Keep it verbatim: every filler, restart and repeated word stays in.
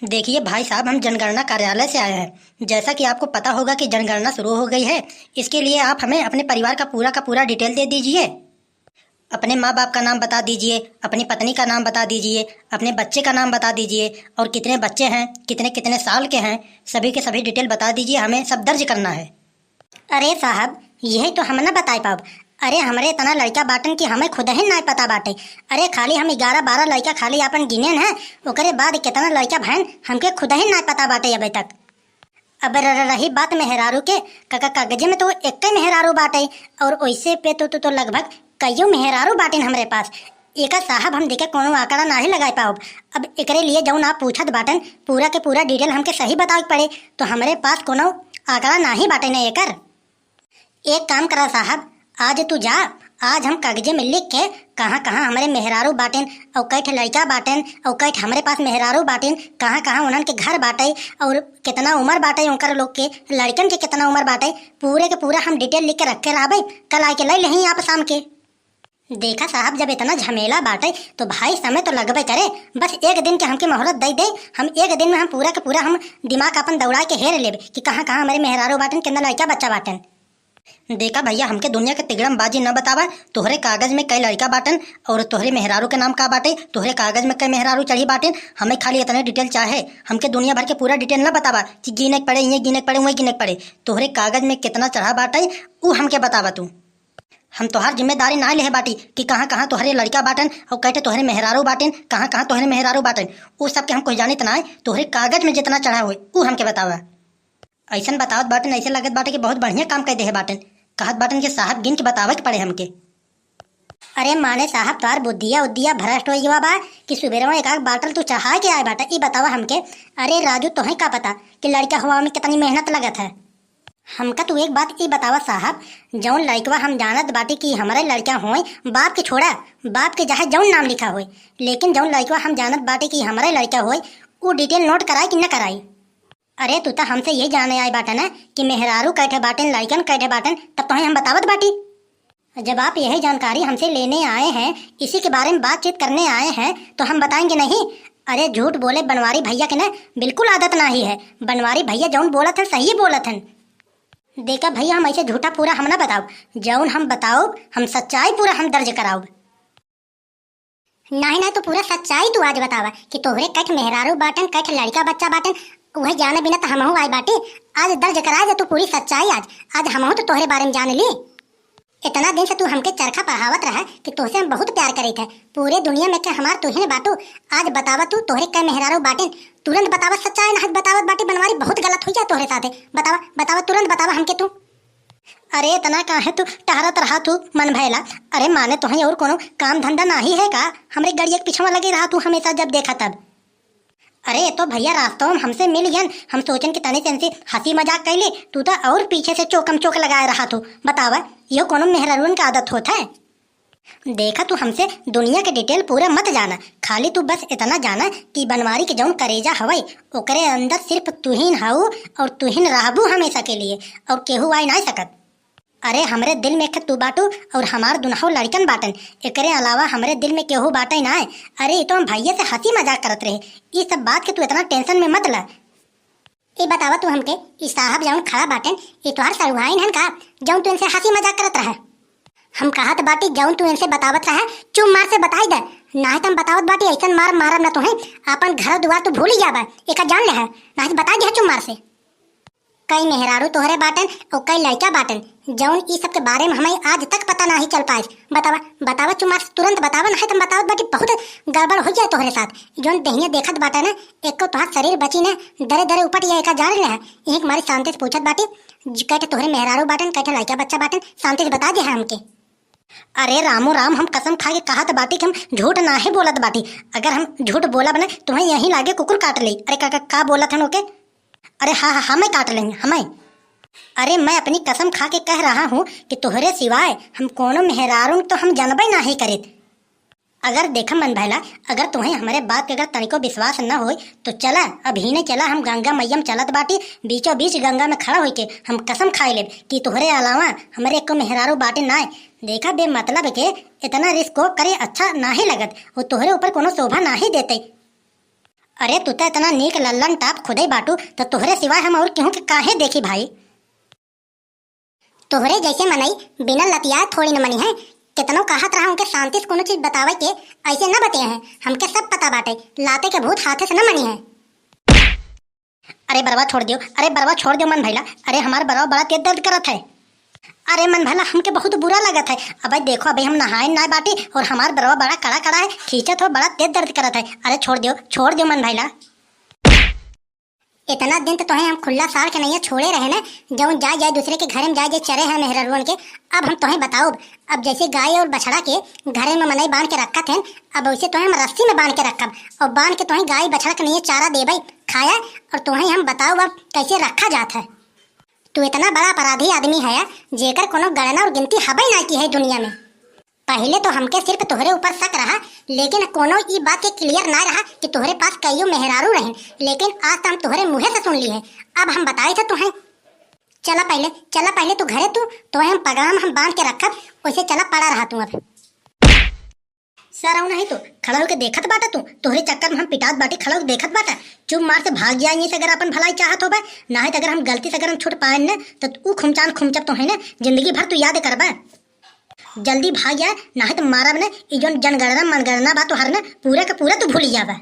देखिए भाई साहब, हम जनगणना कार्यालय से आए हैं। जैसा कि आपको पता होगा कि जनगणना शुरू हो गई है, इसके लिए आप हमें अपने परिवार का पूरा का पूरा डिटेल दे दीजिए। अपने माँ बाप का नाम बता दीजिए, अपनी पत्नी का नाम बता दीजिए, अपने बच्चे का नाम बता दीजिए, और कितने बच्चे हैं, कितने कितने साल के हैं, सभी के सभी डिटेल बता दीजिए, हमें सब दर्ज करना है। अरे साहब, यही तो हम न बताए पाउब। अरे, हमरे इतना लड़का बाटन कि हमें खुद ही नाय पता बाटे। अरे, खाली हम ग्यारह बारह लड़का खाली आपन गिनेन है, ओकरे बाद कितना लड़का भएन, हमके खुद ही नाय पता बाटे अबे तक। अब र-, र-, रही बात मेहरारू के, काका, कागजे में तो एक्के मेहरारू बाटे, और ओइसे पे तो, तो, तो लगभग कइयो मेहरारू बाटेन हमरे पास। एका साहब हम देखे कोनो आंकड़ा नाहीं लगाए पाउब। अब एकरे लिए जौन आप पूछत बाटेन, पूरा के पूरा डिटेल हमके सही बतावे के पड़े, तो हमरे पास कोनो आंकड़ा नाहीं बाटे न एकर। एक काम करा साहब, आज तू जा, आज हम कागजे में लिख के कहाँ कहाँ हमरे मेहरारू बाटेन, और कै ठे लड़का बाटेन, और कै ठे हमरे पास मेहरारू बाटेन, कहाँ कहाँ उन्हन के घर बाटे, और कितना उम्र बाटे उनकर लोग के, लड़कन के कितना उम्र बाटे, पूरे के पूरा हम डिटेल लिख के रख के रहबे। कल आके ले लेही आप शाम के। देखा साहब, जब इतना झमेला बाटे तो भाई समय तो लगबे करे। बस एक दिन के हमके मोहलत दे दे, हम एक दिन में हम पूरा के पूरा हम दिमाग अपन दौड़ा के हेर लेब कि कहाँ कहाँ हमरे मेहरारू बाटेन, कितना लड़का बच्चा बाटेन। देखा भैया, हमके दुनिया के तिगड़म बाजी न बतावा। तोहरे कागज में कै लड़का बाटेन और तोहरे मेहरारू के नाम का बाटे, तोहरे कागज में कै मेहरारू चढ़ी बाटेन, हमें खाली इतने डिटेल चाहे। हमके दुनिया भर के पूरा डिटेल न बतावा कि गिने के पड़े, ये गिने के पड़े, वही गिने के पड़े। तोहरे कागज में कितना चढ़ा बाटे, उ हमके बतावा तू। हम तोहार जिम्मेदारी नाय लेहे बाटी कि कहाँ कहाँ तोहरे लड़का बाटेन और कै ठे तोहरे मेहरारू बाटेन, कहाँ कहाँ तोहरे मेहरारू बाटेन। उ सब के हम कुछ जानित नाय। तोहरे कागज में जितना चढ़ा होई, उ हमके बतावा। अइसन बतावत बाटेन, अइसे लगत बाटे कि बहुत बढ़िया काम कर देहे बाटेन। कहत बाटेन कि साहब गिन के बतावे के पड़े हमके। अरे माने साहब, तोहार बुद्धिया उद्धिया भ्रष्ट होइ गवा बा कि सुबेरवा एक आध बाटल तू चढ़ा के आए बाटा। ई बतावा हमके। अरे राजू, तोहे का पता कि लड़का हुआ में कितनी मेहनत लगत है। हमका तू एक बात ई बतावा साहब, जौन लड़कवा हम जानत बाटी कि हमरे लड़का होए, बाप के छोड़ा, बाप के चाहे जौन नाम लिखा होए, लेकिन जौन लड़कवा हम जानत बाटी कि हमरे लड़का होए, उ डिटेल नोट कराई कि न कराई? अरे, तू त हमसे यही जाने आए बाटा ना कि मेहरारू कै ठे बाटेन, लड़कन कै ठे बाटेन, तब तोहे हम बतावत बाटी। जब आप यही जानकारी हमसे लेने आए हैं, इसी के बारे में बातचीत करने आए हैं, तो हम बताएंगे नहीं? अरे, झूठ बोले बनवारी भैया के ना बिल्कुल आदत नाही है। बनवारी भैया जौन बोलत हैं, सही बोलत हैं। देखा भैया, हम ऐसे झूठा पूरा हम ना बताउब, जौन हम बताउब, हम सच्चाई पूरा हम दर्ज कराउब। नाही, नाही, तू पूरा सच्चाई तू आज बतावा कि तोहरे कै ठे मेहरारू बाटेन, कै ठे लड़का बच्चा बाटेन, उहे जाने बिना त हमहू आए बाटी। आज दर्ज करा दे तू पूरी सच्चाई आज, आज हमहू तो तोहरे बारे में जान ली। इतना दिन से तू हमके चरखा पढ़ावत रहा कि तोहसे हम बहुत प्यार करीत है, पूरे दुनिया में के हमार तू ही न बाटू। आज बतावा तू, तोहरे कै मेहरारू बाटेन, तुरंत बतावा सच्चाई, ना बतावत बाटी बनवारी, बहुत गलत हो जाए तोहरे साथे। बतावा, बतावा, तुरंत बतावा हमके तू। अरे, इतना काहे तू टहरत रहा तू मन भैला? अरे, माने तोहे और कोनो काम धंधा नाही है का? हमरे गड़िया के पिछवा लगे रहा तू हमेशा जब देखा तब। अरे, ये तो भैया रास्तों में हमसे मिल गयन, हम सोचन कि तनी से इनसे हंसी मजाक कैली, तू तो और पीछे से चोकम चोक लगाए रहा तू। बतावा, यो कोनो मेहरारून का आदत होत है? देखा, तू हमसे दुनिया के डिटेल पूरा मत जाना, खाली तू बस इतना जाना कि बनवारी के जौन करेजा हवई, ओकरे अंदर सिर्फ तुहिन हऊ और तुहिन रहबू हमेशा के लिए, और केहू आई नाय सकत। अरे, हमरे दिल में एक तू बाटू और हमार दुनहौ लड़कन बाटन, एकरे अलावा हमरे दिल में केहू बाटे नाय। अरे, ई तो हम भैया से हंसी मजाक करत रहे, ई सब बात के तू इतना टेंशन में मत ला। ए बतावा तू हमके, ई साहब जौन खड़ा बाटेन, ई तोहार सरुहाइन हन का, जौन तू इनसे हंसी मजाक करत रहा? हम कहत बाटी, जौन तू इनसे बतावत रहा, चुप मार से बताई दे, नाहीं त हम बतावत बाटी, ऐसन मार मारब ना तोहे, आपन घर दुआर तू भूल ही जाबा, एका जान ले है, नाहीं त बताई दे चुप मार से। कई मेहरारू तोहरे बाटेन और कई लड़का बाटेन, जौन ई सब के बारे में हमें आज तक पता नाहीं चल पाए। बतावा, बतावा चुप मार से, तुरंत बतावा, नाहीं त हम बतावत बाटी, बहुत गड़बड़ हो जाए तोहरे साथ। जौन देहिया देखत बाटे ना, एको तोहार शरीर बची ना, दरे दरे उपट या एका जान ले है। एक मारी शांति से पूछत बाटी, ज-, कहे तोहरे मेहरारू बाटेन, कहे लड़का बच्चा बाटेन, शांति से बता दे है हमके। अरे रामो राम, हम कसम खा के कहत बाटी कि हम झूठ नाहीं बोलत बाटी। अगर हम झूठ बोलब ना, तुम्हें यहीं लागे कुकुर काट ले। अरे का, का, का बोलत हन ओके? अरे हाँ, हाँ, हमें काट लेंगे, हमें। अरे मैं अपनी कसम खा के कह रहा हूँ कि तोहरे सिवाय हम कोनो मेहरारून तो हम जानबे नाहीं करित। अगर देखा मन भैला, अगर तुम्हें हमरे बात के अगर तनिको विश्वास न होय, तो चला, अभी ने चला, हम गंगा मैया में चलत बाटी, बीचों बीच गंगा में खड़ा होइके हम कसम खाए लेब कि तोहरे अलावा हमरे एको मेहरारू बाटे नाय। देखा, बेमतलब के इतना रिस्क को करे अच्छा नाहीं लगत, वो तोहरे ऊपर कोनो शोभा नाहीं देते। अरे, तू त इतना नीक लल्लन टाप खुदे बाटू, त तोहरे सिवाय हम और केहू के काहे देखी भाई? तोहरे जैसे मनई बिना लतियाए थोड़ी न मनी है। कितनो कहत रहा उनके शांति से कोनो चीज बतावे के, ऐसे न बतिये हैं। हमके सब पता बाटे, लाते के भूत हाथे से न मनी है। अरे बरवा छोड़ दियो, अरे बरवा छोड़ दियो मन भैला। अरे हमार बरवा बड़ा तेज दर्द करत है। अरे मन भैला, हमके बहुत बुरा लगत है। अबे देखो, अबे हम नहाए ना बाटी और हमार बरवा बड़ा कड़ा कड़ा है, खींचत हो, बड़ा तेज दर्द करत है। अरे छोड़ दियो, छोड़ दियो मन भैला। इतना दिन तो तोहे हम खुला सार के नैया छोड़े रहे ना, जौन जाए जाए दूसरे के घरे में जाए जाए चरे हैं मेहररुअन के। अब हम तोहे बताउब, अब जैसे गाय और बछड़ा के घरे में मनई बांध के रखत हैं, अब वैसे तोहे हम रस्सी में बांध के रखब और बांध के तोहे गाय बछड़ा के नैया चारा देबै खाया, और तोहे हम बताउब अब कैसे रखा जात है। तू इतना बड़ा अपराधी आदमी है, जेकर कोनो गणना और गिनती हबै ना की है दुनिया में। पहिले तो हमके सिर्फ तोहरे ऊपर शक रहा, लेकिन कोनो ई बात के clear ना रहा कि तोहरे पास कईयो मेहरारू रहिन, लेकिन आज तो हम तोहरे मुँहे से सुन ली है। अब हम बताए थे तुहें। चला पहिले, चला पहिले तू घरे, तू तोहे हम पगड़ा में हम बांध के रखब, वैसे चला पड़ा रहा तू अब। सरऊ नहीं तो खड़ा होके देखत बाटा तू, तोहरे चक्कर में हम पिटात बाटी, खड़ा होके देखत बाटा। चुप मार से भाग जाए यहीं से अगर अपन भलाई चाहत होबे, नाहीं तो अगर हम गलती से अगर हम छूट पाएन न, तो ऊ खुमचान खुमचब तो है ना, जिंदगी भर तू याद करबे। जल्दी भाग जा, नाहीं तो मारब न, ई जौन जनगणना मनगणना बा तोहर न, पूरा का पूरा तू भूल जाबे।